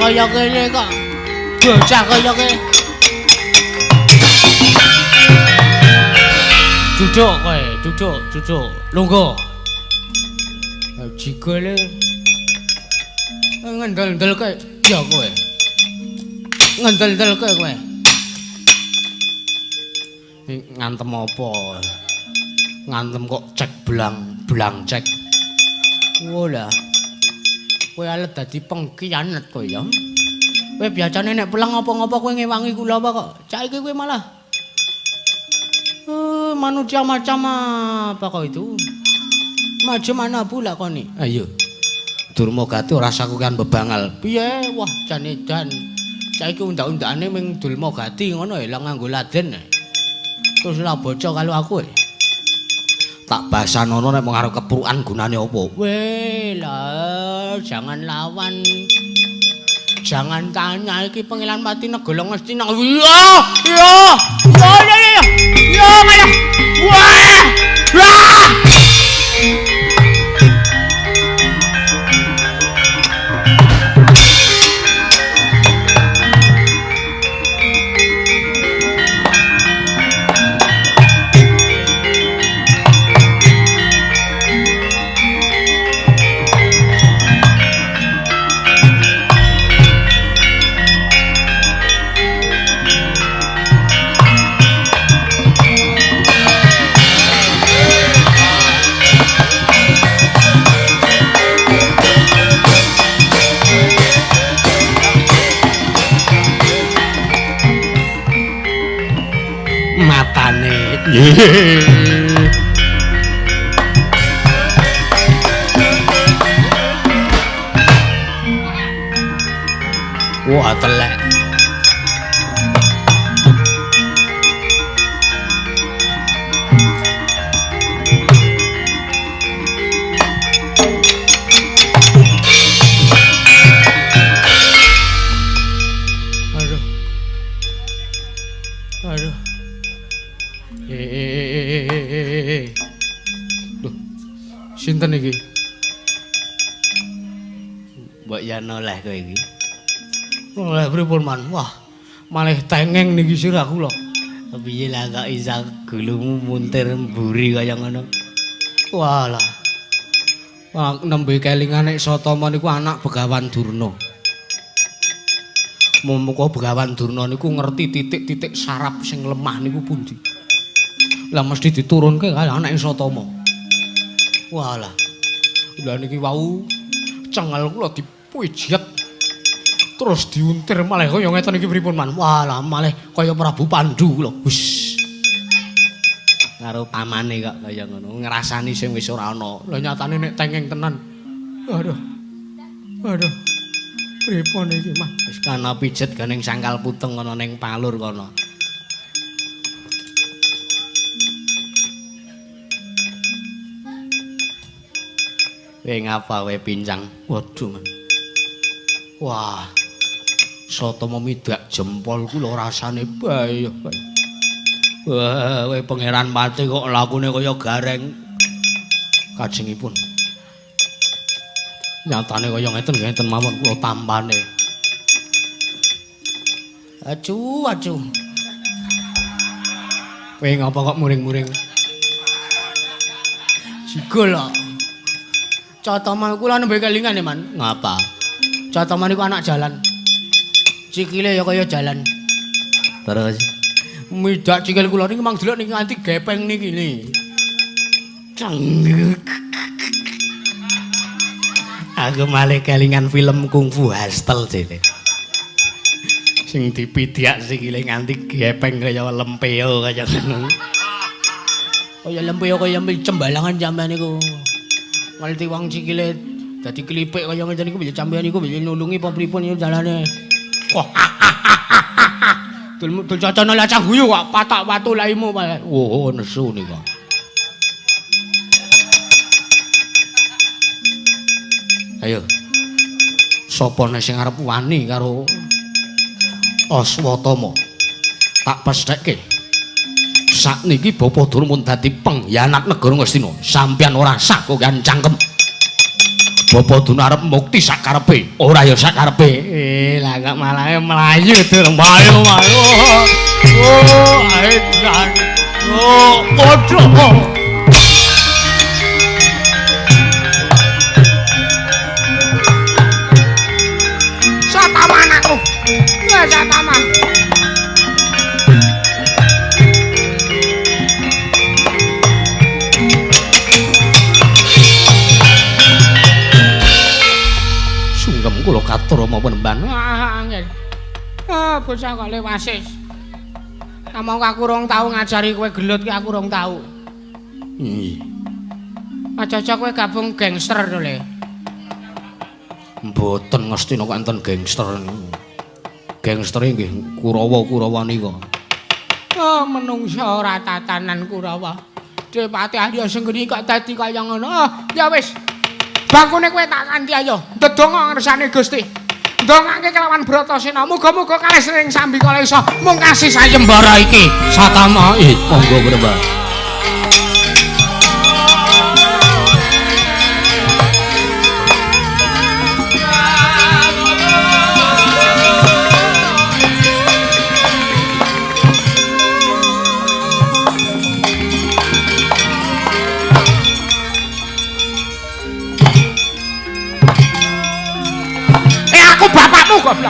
kaya kene kok. Bocah kaya kene. Duduk kowe, duduk, duduk. Lungguh. Jigole ngendel-endel kowe. Ya kowe. Ngendel-endel kowe. Ngantem apa? Ngantem kok cek belang, belang cek. Walah. Kowe alet dadi pengkianat kowe ya. Kowe biasane nek pulang apa-apa kowe ngewangi kula apa kok. Saiki kowe malah manusia macam apa kau itu? Macam mana pula kau ni? Ayo. Durmagati ora sakukan bebangal. Piye? Wah, jan edan. Saiki undak-undakane ming Durmagati ngono ya, lah nganggo laden. Terus lah bocah kalau aku. Tak basanono nek mung arep keprukan gunane apa? Weh, lah jangan lawan. Jangan tanya iki Pangeran Pati Negara Ngastina. Iya, iya. Iya, iya, iya. Iya, malah. Wah! Wah! Matane. Wah, telek. Aduh. Aduh. Duh. Sinten iki? Mbok ya noleh kowe iki. Noleh pripun, Man? Wah, malih tengeng niki sirah kula. Piye lah kok isa gulumu muntir mburi kaya ngono? Walah. Wah, nembe kelingan nek Satama niku anak Begawan Durna. Muga Begawan Durna niku ngerti titik-titik saraf sing lemah niku pundi. Lah mesti diturunke karo anake Satama. Walah. Lah niki wau cengel kula dipijet terus diuntir malih kaya ngeten iki pripun, Man? Walah, malih kaya Prabu Pandu kula. Wis. Karo pamane kok kaya ngono, ngrasani sing wis ora ana. Lah nyatane nek tengeng tenan. Aduh. Aduh. Pripun iki, Man? Wis kana pijet ganing sangkal putung ana ning palur kono. Kowe ngapa kowe pincang? Waduh, Man. Wah. Satama midak jempol kula rasane bae. Wah, kowe Pangeran Pati kok lakune kaya gareng. Kajengipun. Nyatane kaya ngeten ngeten mawon kula tampane. Aduh, aduh. Kowe ngapa kok muring-muring? Jigol kok. Catama kula nembe kelingan, Man. Ngapa? Catama niku anak jalan. Sikile ya kaya jalan. Terus midak sikil kula niki mang delok niki nganti gepeng niki ni. Aku malih kelingan film Kungfu Hustle jene. Sing dipidak sikile nganti gepeng kaya lempeo kaya ngono. Kaya lempeo kaya cembalangan sampean niku. Ngerti wong sikile dadi klipik kaya ngene niku bisa sampean niku bisa nulungi apa pripun niku dalane. Wah. Dul dul cacana lacang guyu kok patak watu laimu. Oh, nesu niku. Ayo. Sapa nek sing arep wani karo Aswatama? Tak pestheke. Sakniki Bapa Durna mun dadi pengkhianat negara Ngastina. Sampeyan ora sah kokan cangkem. Bapak Durna arep mukti sakarepe, ora ya sakarepe. Lah kok malah mlayu Dur. Mlayu mlayu. Oh, edan. Oh, padha. Satama anakku. Ya Satama. Sungkem kula katur maupun penemban. Ah, nggih. Ah, bocah kok lewasis. Among aku rong tau ngajari kowe gelut ki aku rong tau. Iya. Aja-aja kowe gabung gangster to, Le. Mboten ngerti nek enten gangster niku. Gangstere nggih Kurawa-Kurawa nika. Oh, menungsa ora tatanan Kurawa. Depati Arya Senggeni kok dadi kaya ngono. Oh, ya wis. Bangkune kowe tak kanthi ayo. Ndedonga ngersane Gusti. Ndongake kelawan Bratasena. Muga-muga kalis ring sambikala isa mungkasi sayembara iki. Satama, monggo penemban. Aku bapakmu goblok.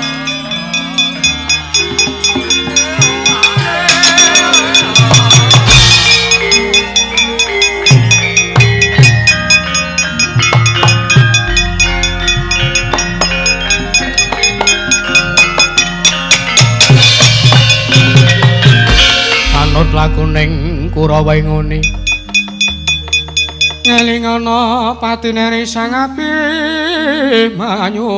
Anut lakuning Kurawa ngene. Ngelingana patine Sang Abimanyu.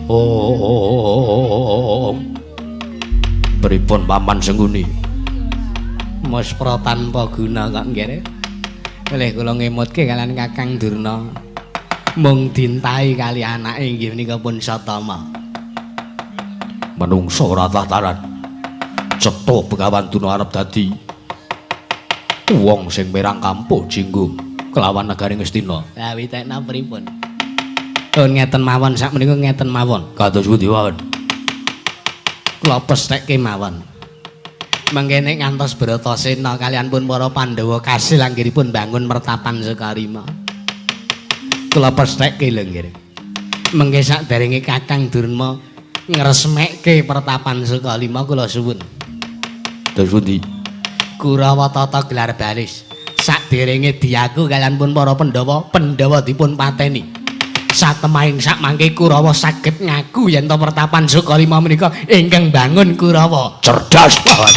Oh, pripun Paman Sengguni? Muspra tanpa guna kok nggih. Oleh kula ngemutke kalian Kakang Durna. Mung dintai kali anake inggih menika pun Satama. Menungsa ora tataran. Cetha Begawan Durna arep dadi wong sing merang kampuh jinggo kelawan negari Ngastina. Lah witekna pripun? Pun ngeten mawon sak menika ngeten mawon. Kados pundi mawon? Kula pesthekke mawon. Mangke nek ngantos Bratasena kalian pun para Pandhawa kasil anggenipun bangun mertapan Sukarima. Kula pesthekke lho nggih. Mangke sakderenge Kakang Durna ngresmekke pertapan Sukalima kula suwun. Terus pundi? Kurawa tata gelar baris. Sakderenge diaku kalian pun para Pandhawa, Pandhawa dipun pateni. Satemaing sak mangke Kurawa saged ngaku yen to pertapan Sukalima menika ingkang bangun Kurawa. Cerdas banget.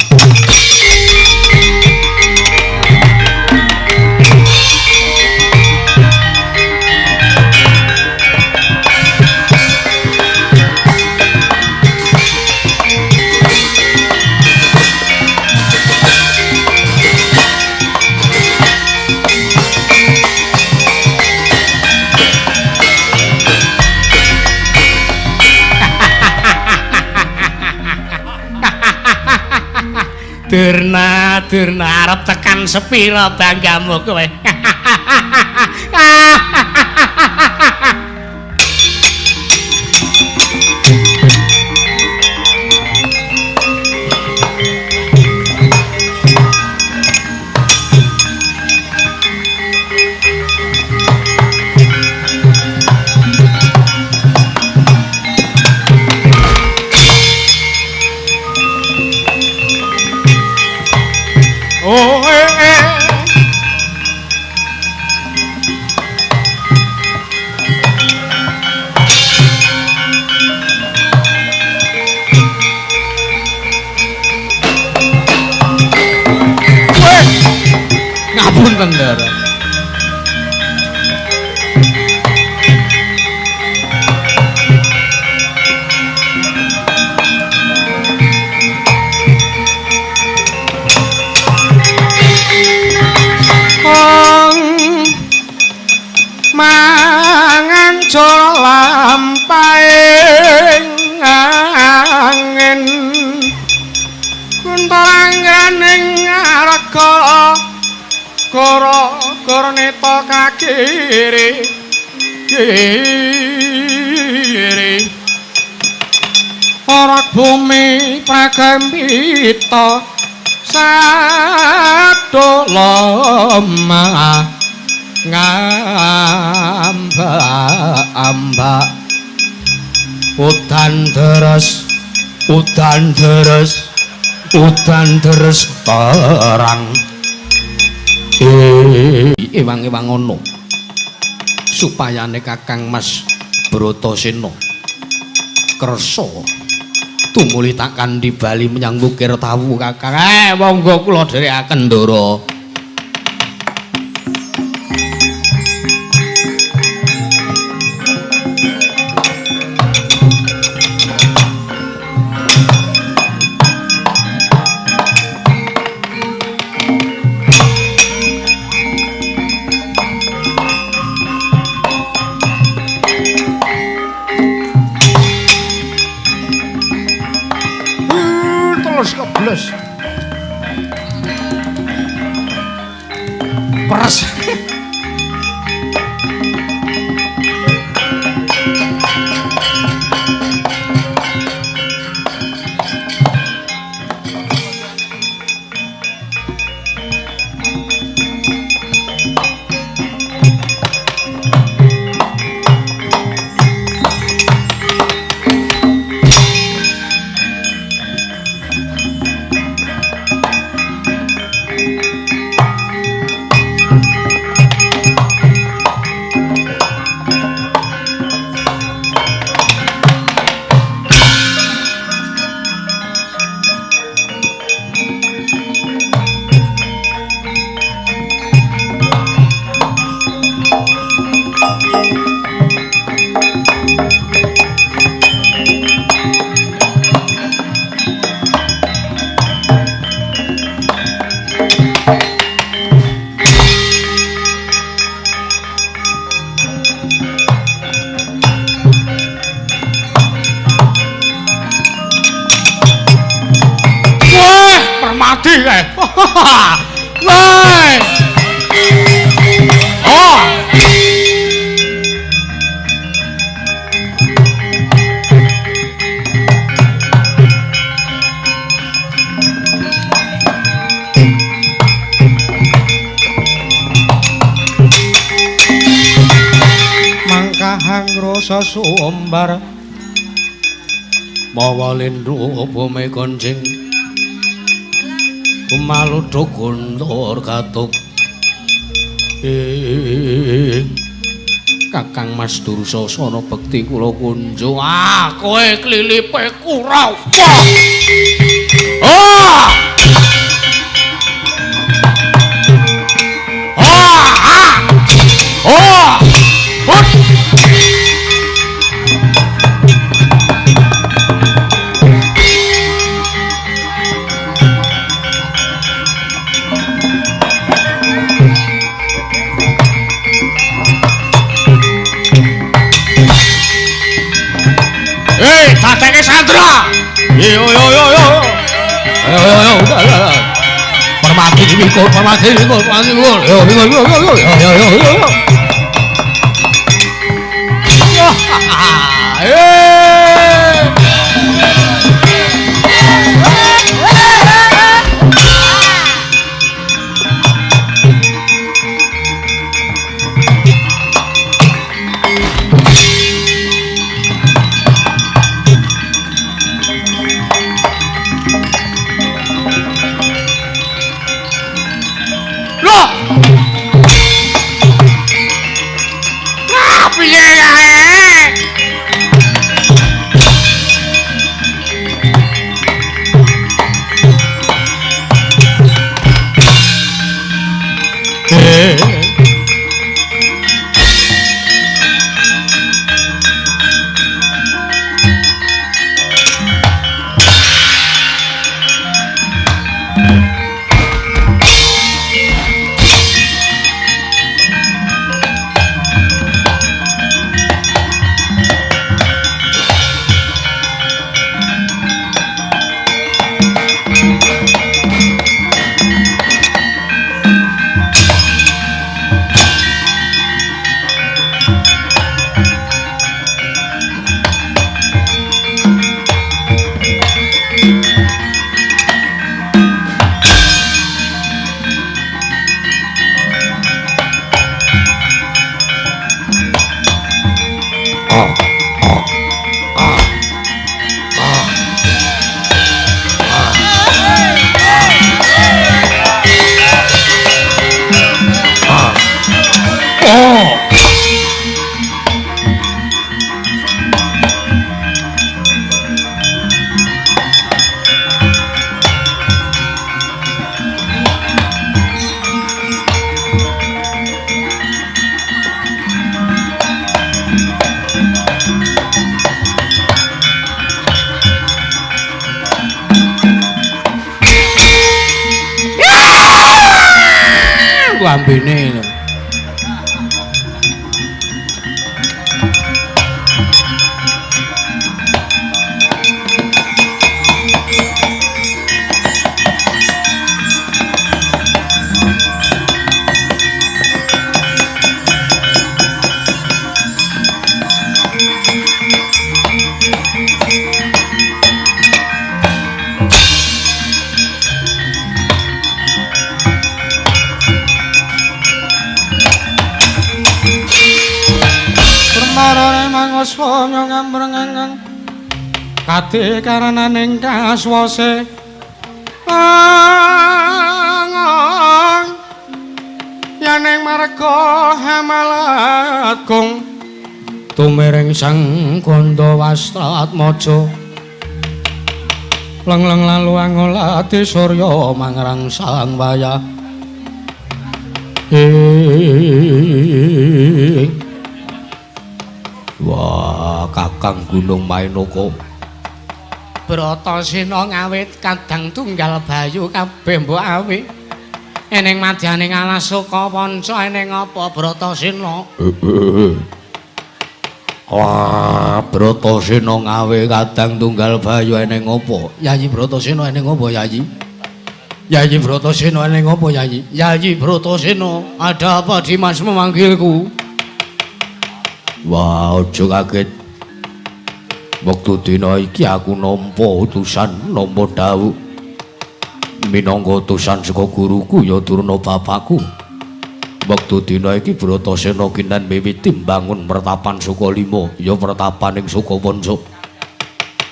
Durna, Durna arep tekan sepira banggamu kowe. Oh, Gurnita kakiri kiri ora bumi pragambita sadoloma ngamba amba udan deres udan deres udan deres terang ewang-ewang ono supayane Kakang Mas Bratasena kersa tumuli tak kandhi bali menyang Wukir Tawu Kakang. Monggo kula dherekaken Ndara. Terus kebles. Peres. Mati kae. Woi. Oh. Mangkahang rasa sumbar mawa lindhu bumi konjing kumaluduk guntur katuk ing Kakang Mas Dursasana bekti kula kunjung. Ah, kowe klilipe Kurawa. Ah! Ah! Ah! Oh! Hei, dadeke Sandra. Yo yo yo yo. Ayo yo yo. Permati dipikul, permati dipikul, permati dipikul. Yo yo yo yo yo yo yo yo. Piye kae? Klambine lho. Swanya ngambreng kate karananing kaswase ang yaning marga hamalagung tumiring sang Ganda Wastratmaja lengleng lalu angolati surya mangrangsang wayah ing. Wah, Kakang Gunung Mainaka. Bratasena ngawit kadang tunggal bayu kabeh mbok awi. Eneng madyaning alas Sukapanca eneng apa Bratasena? Wah, Bratasena ngawe kadang tunggal bayu eneng apa? Yayi Bratasena eneng apa, Yayi? Yayi Bratasena eneng apa, Yayi? Yayi Bratasena, ada apa Dimas memanggilku? Wah, aja kaget. Wektu dina iki aku nampa utusan, nampa dawuh. Minangka utusan saka guruku ya Durna bapakku. Wektu dina iki Bratasena kinen miwiti mbangun pertapan Sukalima, ya pertapan ing Sukapanca.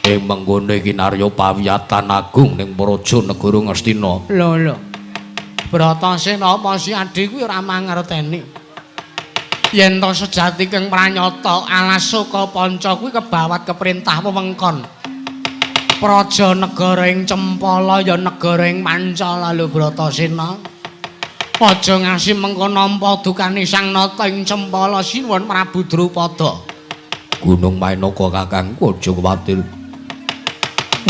Ing menggone kinarya pawiyatan agung ning praja negara Ngastina. Lho lho. Bratasena apa si Adi kuwi ora mangerteni. Yen to sejati keng pranyata alas Sukapanca kuwi kebawat keperintah wewengkon. Praja negara ing Cempala ya negara ing Pancala lho Bratasena. Aja ngasi mengko nampa dukane Sang Nata ing Cempala sinuwun Prabu Drupada. Gunung Mainaka kakangku aja kuwatir.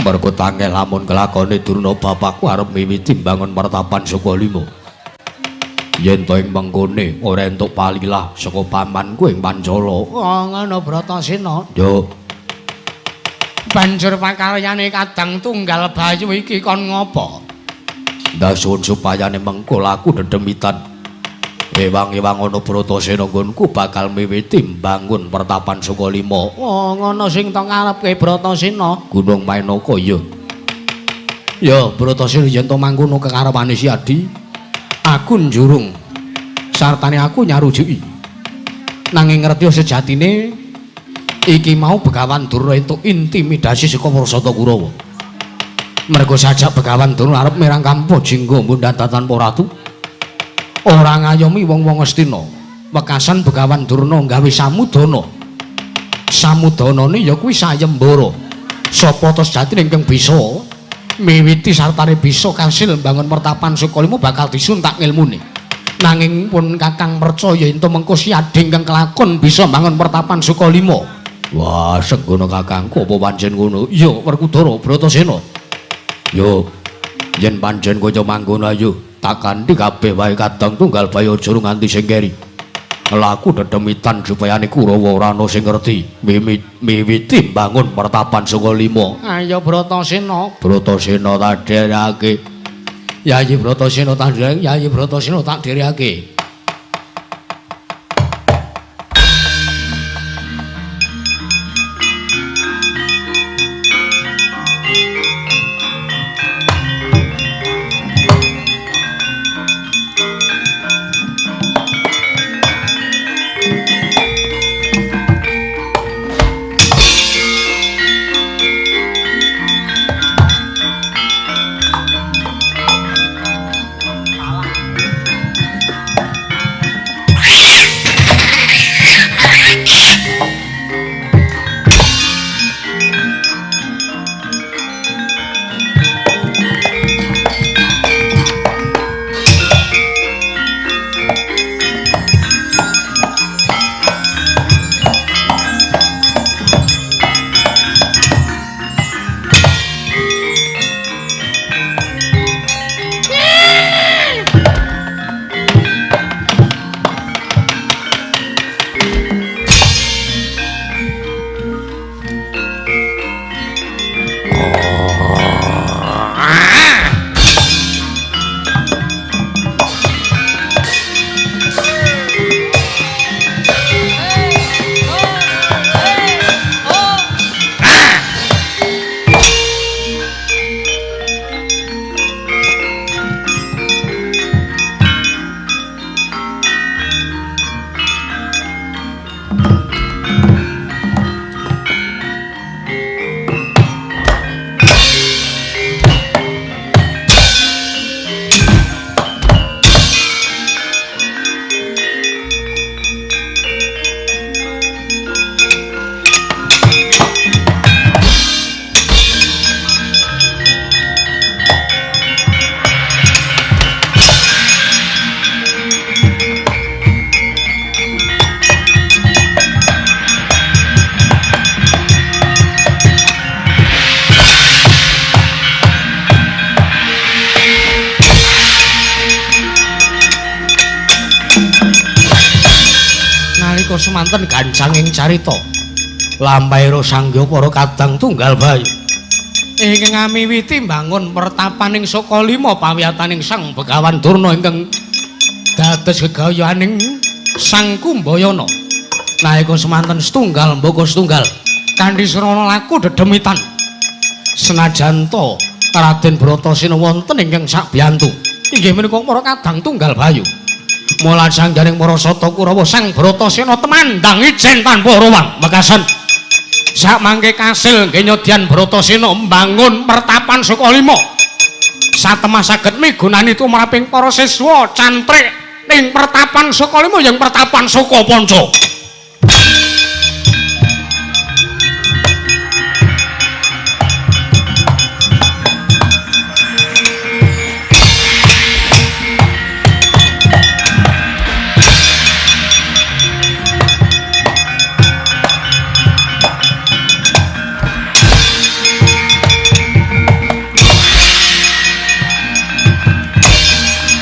Mergo tangeh lamun kelakone Durna bapakku arep miwiti mbangun pertapan Sukalima. Yen to ing mengkone ora entuk palilah saka pamanku ing Pancala. Oh ngono Bratasena. Yo. Banjur pakaryane kadang tunggal bayu iki kon ngopo? Ndak suwun supayane mengko laku dedemitan. Ewang-ewang ana Bratasena nggonku bakal miwiti mbangun pertapan Sukalima. Oh ngono sing to ngarepke Bratasena. Gunung Mainaka ya. Ya Bratasena yen to mangkono kekarepane si Adi. Aku njurung sartane aku nyarujuki. Nanging ngerti sejatine iki mau Begawan Durna entuk intimidasi saka Prasata Kurawa. Mergo sajak Begawan Durna arep mirang kampa jingga mundhat tanpa ratu. Ora ngayomi wong-wong Astina. Wekasan Begawan Durna gawe samudana. Samudanane ya kuwi sayembara. Sapa ta sejatine ingkang bisa miwiti sartane bisa kasil mbangun pertapan Sukalima bakal disuntak ngilmune. Nanging pun Kakang percaya ento mengko si Adi ingkang kelakon bisa mbangun pertapan Sukalima. Wah, senggono kakangku apa pancen ngono? Iya, Werkudara Bratasena. Yo, yen pancen kaya mangkono ayo tak kanthi kabeh wae kadang tunggal bayu aja nganti sing keri. Laku dedemitan supayane Kurawa ora ana sing ngerti. Miwiti mbangun pertapan Sukalima. Ayo Bratasena. Bratasena tak dherekake. Yayi Bratasena tak dherekake, Yayi Bratasena tak dherekake. Nalika semanten gancanging carita lampahira sangya para kadang tunggal bayu ingkang amiwiti mbangun pertapaning Sukalima pawiyataning Sang Begawan Durna ingkang dados gegayaning Sang Kumbayana. Nalika semanten setunggal mbaka setunggal kanthi srana laku dedemitan senajan ta Raden Bratasena wonten ingkang sakbiyantu inggih menika para kadang tunggal bayu. Mula sangganing para sata Kurawa Sang Bratasena temandang ijen tanpa ruwang mekasan. Sakmangke kasil nggih Bratasena mbangun pertapan Sukalima. Satemah saged migunani tumraping para siswa cantrik ing pertapan Sukalima yang pertapan Sukapanca.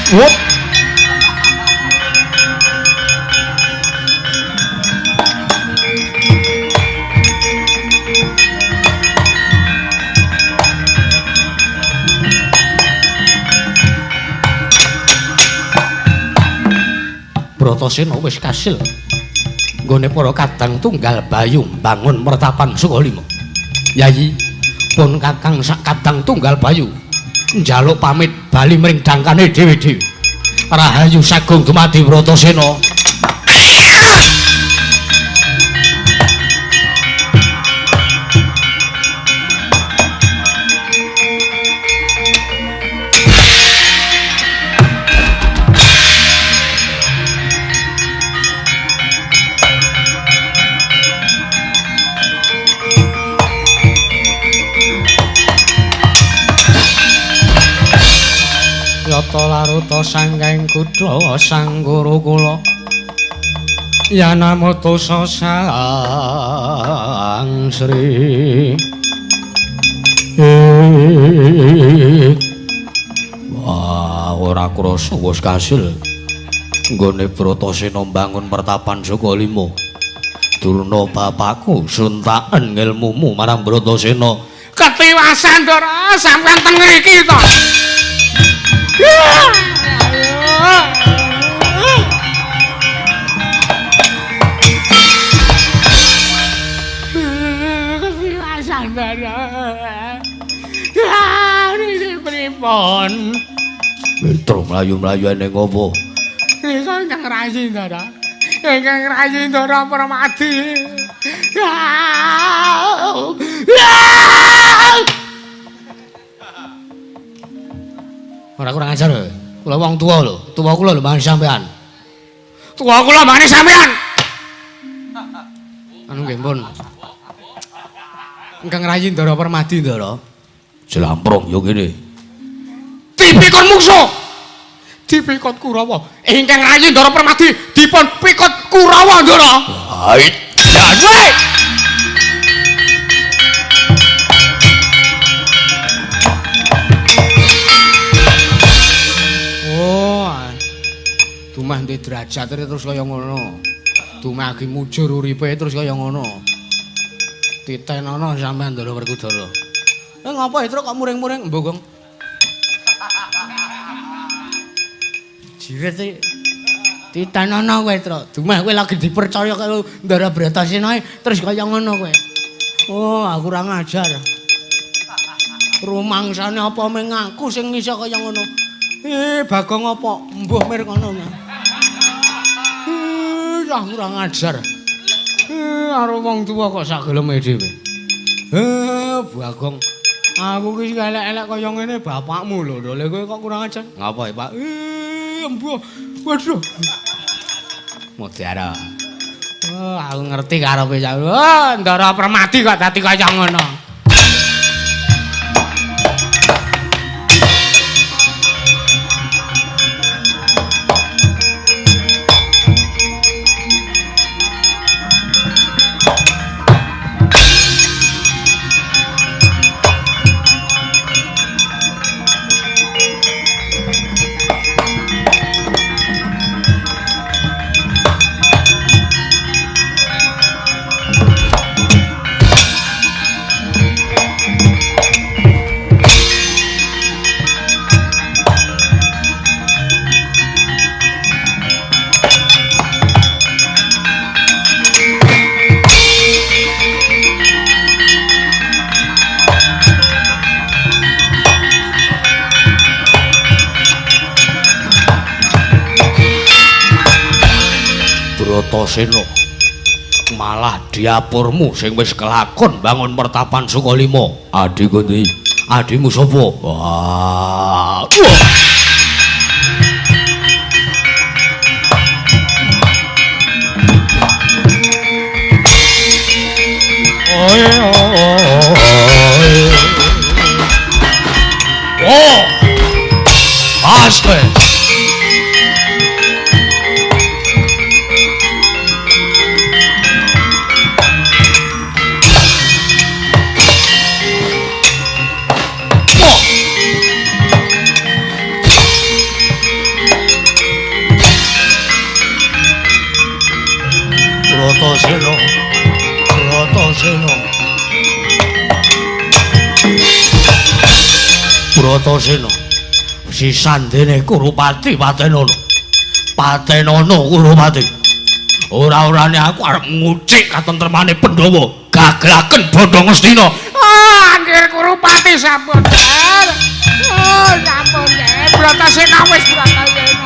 Wop. Bratasena wis kasil nggone para kadang tunggal bayu mbangun mertapan Sukalima. Yayi pun kakang sak kadang tunggal bayu njaluk pamit bali mring dangkane dhewe-dhewe. Rahayu sagung dumadi Bratasena. Yata laruta sanggaing kutha sang guru kula Yanamata sang Sri. Wah, ora krasa wis kasil nggone Bratasena mbangun pertapan Sukalima. Durna bapakku suntaken ngilmumu marang Bratasena. Ketiwasan Ndara, sampeyan teng ngriki to. Ketiwasan Ndara. Niki pripun? Petro mlayu-mlayu ning opo? Nika ingkang rayi Ndara. Ingkang rayi Ndara Permadi. Ora kurang ajar lho. Kula wong tuwa lho. Tuwa kula lho mangane sampean. Tuwa kula mangane sampean. Anu nggih pun. Ingkang rayi Ndara Permadi Ndara. Jlamprong yo kene. Dipikon mungsuh. Dipikot Kurawa. Ingkang rayi Ndara Permadi dipun pikot Kurawa Ndara. Hait. Ya. Dumah ndek derajat terus kaya ngono. Dumah iki mujur uripe terus kaya ngono. Titenono sampean Ndara Werkudara. Ngapa Truk kok muring-muring mbokong? Jiret iki. Titenono kowe, Truk. Dumeh kowe lagi dipercaya karo Ndara Bratasena terus kaya ngono kowe. Oh, aku ora ngajar. Rumangsane apa mung aku sing iso kaya ngono. Bagong apa? Mbuh mir kono. Aku ora ngajar. Karo wong tuwa kok sak geleme dhewe. Bagong. Aku ki elek-elek kaya ngene bapakmu lho. Lha kowe kok kurang ajar. Ngapa, Pak? Mbuh. Waduh. Mutiara. Oh, aku ngerti karepe sak. Oh, Ndara Permadi kok dadi kaya ngono. Bratasena, malah diapurmu sing wis kelakon bangun pertapan Sukalima. Adi kondi, adimu sapa? Wah. Oh. Aste. Bratasena, Bratasena, Bratasena, sisandene Kurupati patenono, patenono Kurupati. Ora-orane aku arep ngucik katentremane Pandhawa, gaglaken Bandha Ngastina. Ah, anggir Kurupati sampun. Oh, sampun. Bratasena wis Bratasena.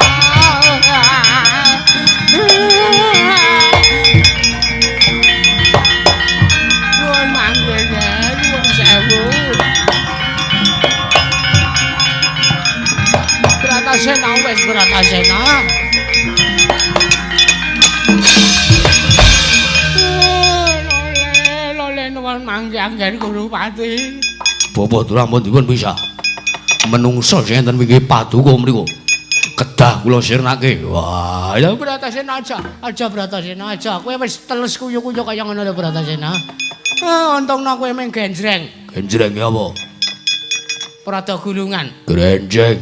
Bratasena wis Bratasena. Lole lole nuwun mangke anggen Kurupati. Bapak ampun dipun pisah. Menungso sing enten mriki paduka mriku. Kedah kula sirnake. Wah, ya Bratasena aja, aja Bratasena aja. Kowe wis teles kuyu-kuyu kaya ngono lho Bratasena. Untungna kowe mung genjreng. Genjreng ya apa? Prada gulungan. Grenjeng.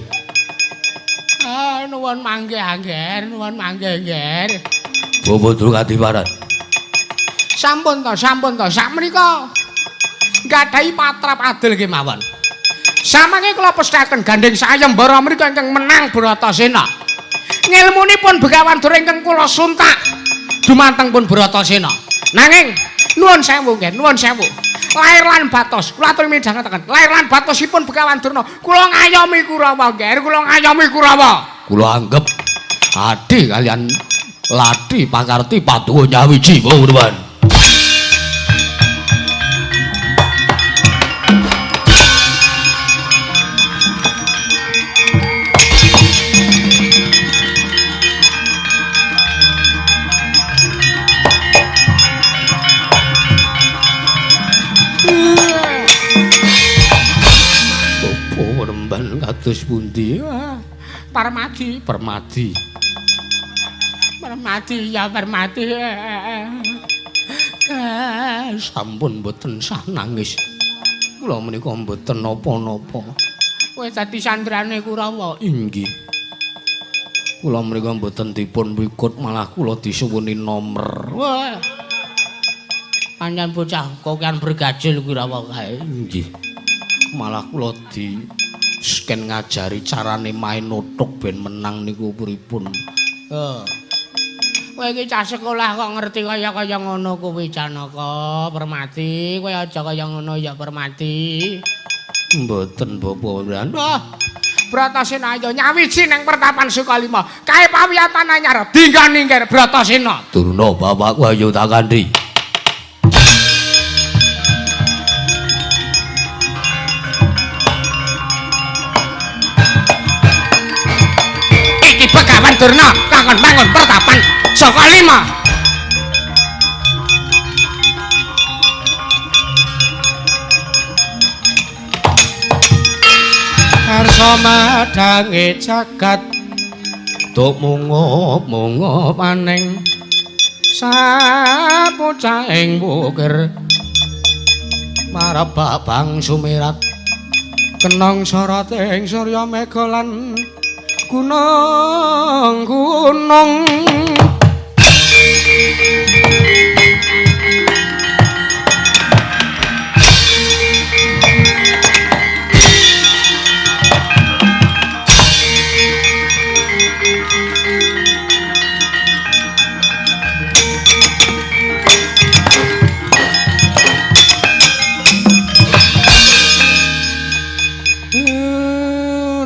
Nuwun mangke angger, nuwun mangke angger. Bapak Drukadiparan. Sampun to, sampun to. Sakmenika nggadahi patrap adil kemawon. Samangke kula pesthakaken gandeng sayembara mriku ingkang menang Bratasena. Ngilmunipun Begawan Durna ingkang kula suntak dumateng pun Bratasena. Nanging nuwun sewu nggih, nuwun sewu. Lair lan batos, kula aturi midhangetaken. Lair lan batosipun Begawan Durna, kula ngayomi Kurawa nggih, kula ngayomi Kurawa. Kula anggep adi kalian lati pakarti paduka nyawiji mawon. Bapak remban kados pundi? Parmadi, Permadi. Permadi ya Permadi. Sampun mboten sah nangis. Kula menika mboten napa-napa. Kowe dadi sandrane Kurawa. Inggih. Kula menika mboten dipun pikut, malah kula disuwuni nomer. Wah. Pancen bocah kokean bergajil Kurawa kae. Inggih. Malah kula di sken ngajari carane main nuthuk ben menang niku pripun. Kowe iki cah sekolah kok ngerti kaya-kaya ngono kuwi Janaka Permati. Kowe aja kaya ngono ya Permati. Mboten Bapak. Wah, Bratasena ayo nyawiji nang pertapan Sukalima. Kae pawiyatan anyar dinggan ningkir Bratasena. Durna bapakku ayo tak kanthi. Iki Begawan Durna kanggon bangun pertapan Sukalima. Karsa madhange jagat tuk mungup-mungup aning sapucahing wukir marebak bang sumirat kenong soroting surya mega lan gunung-gunung.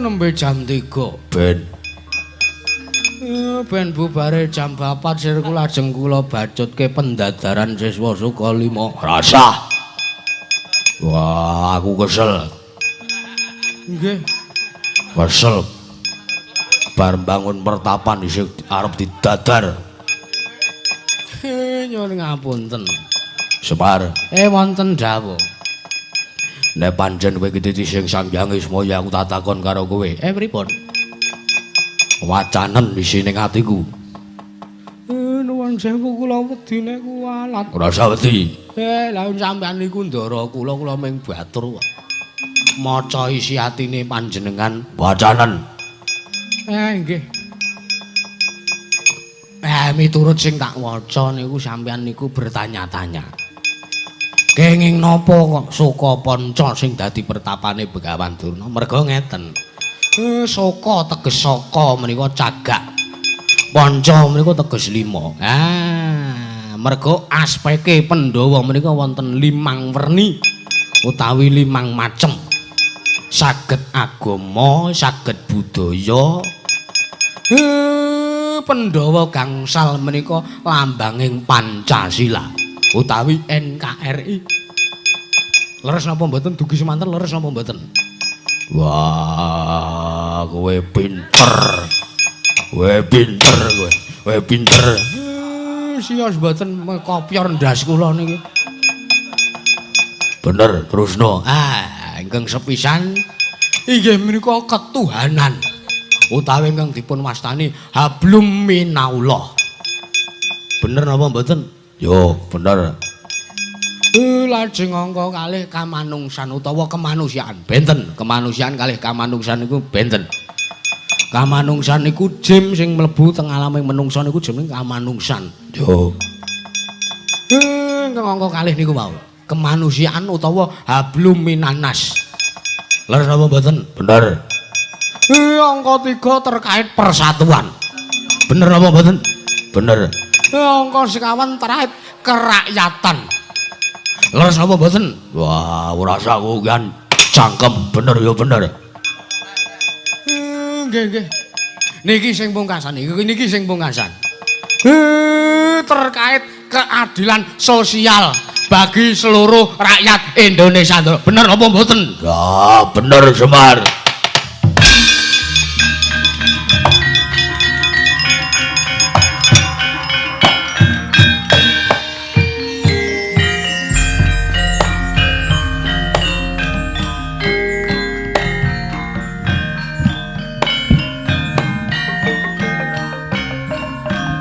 Nembe jam 3 ben. Ben bubare jam 4 sir kula ajeng kula bacutke pendadaran siswa Sukalima. Rasah. Wah, aku kesel. Nggih. Kesel. Bar bangun pertapan isih arep didadar. Nyuwun ngapunten. Semar. Wonten dawuh. Nek pancen kowe iki sing Sang Hyang Ismaya aku tak takon karo kowe. Pripun? Wacanen isine atiku. Nuwun sewu kula wedi nek kuwalat. Ora usah wedi. Lha sampean niku ndara kula, kula mung batur kok. Maca isi atine panjenengan wacanen. Nggih. Miturut sing tak waca niku sampean niku bertanya-tanya. Kenging napa kok Sukapanca sing dadi pertapane Begawan Durna? Merga ngeten. Suka teges saka menika cagak. Panca menika teges lima. Ah, merga aspeke Pandhawa menika wonten limang werni utawi limang macem. Saged agama, saged budaya. Pandhawa gangsal menika lambanging Pancasila utawi NKRI. Leres napa mboten dugi semanten, leres napa mboten? Wah, kowe pinter. Kowe pinter kowe. Kowe pinter. Sios mboten kopyor ndas kula niki. Bener, terusno. Ah, ingkang sepisan inggih menika ketuhanan utawi ingkang dipun wastani hablum minallah. Bener napa mboten? Yo, bener. Lajeng angka kalih kamanungsan utawa kemanusiaan. Benten, kemanusiaan kalih kamanungsan niku benten. Kamanungsan niku jim sing mlebu teng alaming menungsa niku jeneng kamanungsan. Yo. Ingkang angka kalih niku wau. Kemanusiaan utawa hablum minanas. Leres napa mboten? Bener. Angka 3 terkait persatuan. Bener napa mboten? Bener. Angka sekawan terkait kerakyatan. Leres napa mboten? Wah, ora usah kan cangkem. Bener ya bener. Nggih, nggih. Niki sing pungkasan, niki sing pungkasan. Terkait keadilan sosial bagi seluruh rakyat Indonesia. Bener apa mboten? Ya, bener Semar.